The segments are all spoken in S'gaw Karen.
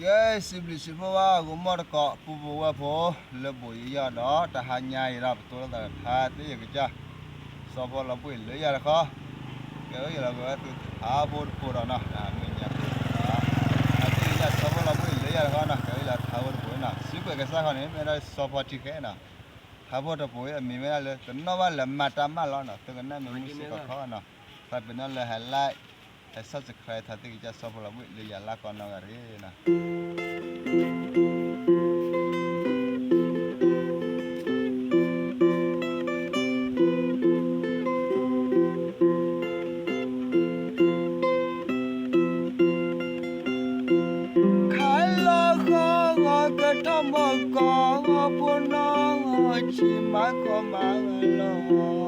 ကဲ စံးဘျုးစံးဖှိၣ်ဘၣ် ဂီၤမီၢ်တကိး ပုၢ်ဖိဝဲၢ်ဖိ လၢဘူးယယီၢ်ဒီး တဟါညါအံၤဒီး ပတိၢ်လိာ်သးဖးသ့ၣ်ယကစၢ် စီၤဖီလီၤဘှံးလၢယၤတခီ, ကဲ ယလီၤကဝဲသုထါဖိတဖိဒီးနီၤ မုၢ်ညါဖိဒီး အသ့ၣ်ယကစၢ်စီၤဖီလီၤဘှံးလၢယၤတခီနီၤ ကဲ ယလီၤထါဖိတဖိနီၤ စံးကွဲးကစၢ်ခီန့ၣ် မ့ၢ်ဒၣ်စီၤဖီထံဃဲနီၤ ထါဖိတဖိအမံၤမ့ၢ်ဒၣ်လၢ တနီၣ်ဘၣ်လၢမၤတၢ်မၢလီၤနီၤ သုကနၣ်မ့ၢ်မုၢ်စ့ၢ်ကီးခီနီၤ သးပ့ၤနီၣ်လၢဟဲ like ဟဲ subscribe ထါသ့ၣ်ကစၢ်စီၤဖီလီၤဘှံးလၢယၤလၢကီၢ်နီၢ်ဂၤတဂ့ၤနီၤ ခါလီၤဃီၤဂီၤကထီၣ်ဘီၣ်ကီၢ် ဖိနီၢ်ဆံးမၤခီမၤလီၤ ဖိ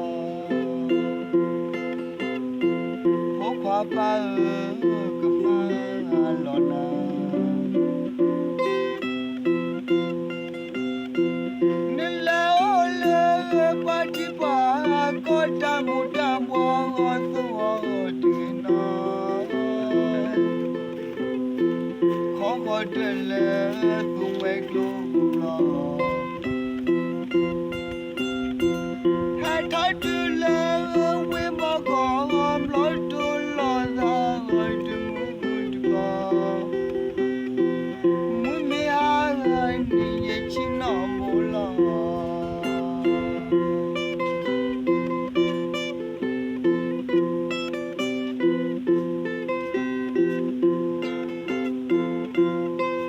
ခွါပၢ်ဧၢ ကမၤလီၤနၤ နလဲၤအိၣ်လၢပှၤထံပှၤကီၢ်တၢ်မူၤတၢ်ဘှီးဂီၢ်သူၣ်ဂီၢ်တဂ့ၤနီၤ ခီဃီၤတလဲၤသူမှဲကျိဘျီ ဟဲထီၣ်တုၤလၢဝ့ၢ်ဘီၣ်ကီၢ် ဘျီတိၢ်လီၤသးဂီၤတမူၤတကီၢ် မုၢ်မ့ၢ်ဟါဂၤန့ၣ် ယဆ့ၣ်နီၤမိၢ်လ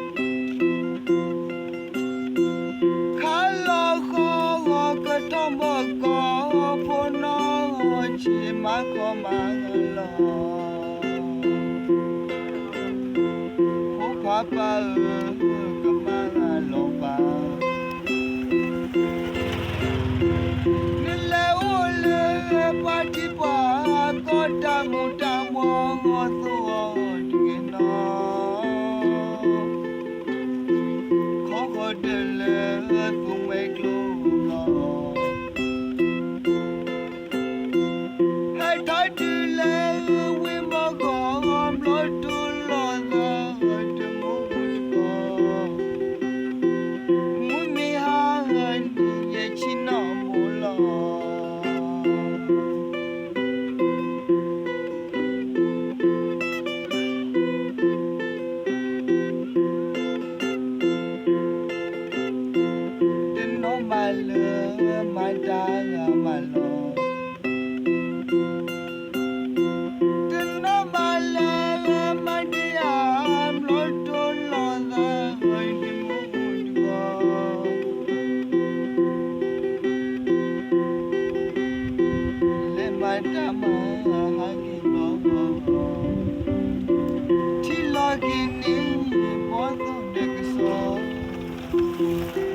ီၤ ခါလီၤဃီၤဂီၤကထီၣ်ဘီၣ်ကီၢ် ဖိနီၢ်ဆံးမၤခီမၤလီၤ ဖိခွါပၢ်ဧၢ ကမၤလီၤပၢ် နလဲၤအိၣ်လၢပှၤထံပှၤကီၢ်တၢ်မူၤတၢ်ဘှီးဂီၢ်သူၣ်ဂီၢ်တဂ့ၤနီၤ ခီဃီၤတလဲၤသူမှဲကျိဘျီ ဟဲထီၣ်တုၤလၢဝ့ၢ်ဘီၣ်ကီၢ် ဘျီတိၢ်လီၤသးဂီၤတမူၤတကီၢ် မုၢ်မ့ၢ်ဟါဂၤန့ၣ် ယဆ့ၣ်နီၤမိၢ်လီၤ တနီၣ်ဘၣ်လၢမၤတၢ်ဂၤမၤလီၤ တနီၣ်ဘၣ်လၢမၤဒံးဧါ ဘျီတိၢ်လီၤသးဂီၤတမူၤတကီၢ် လဲၤမၤတၢ်မၤဟးဂ့ၤဘျီ ထံၣ်လီၤက့ၤန့ၣ် ဘီၣ်သိၣ်ဒီးကစီၤ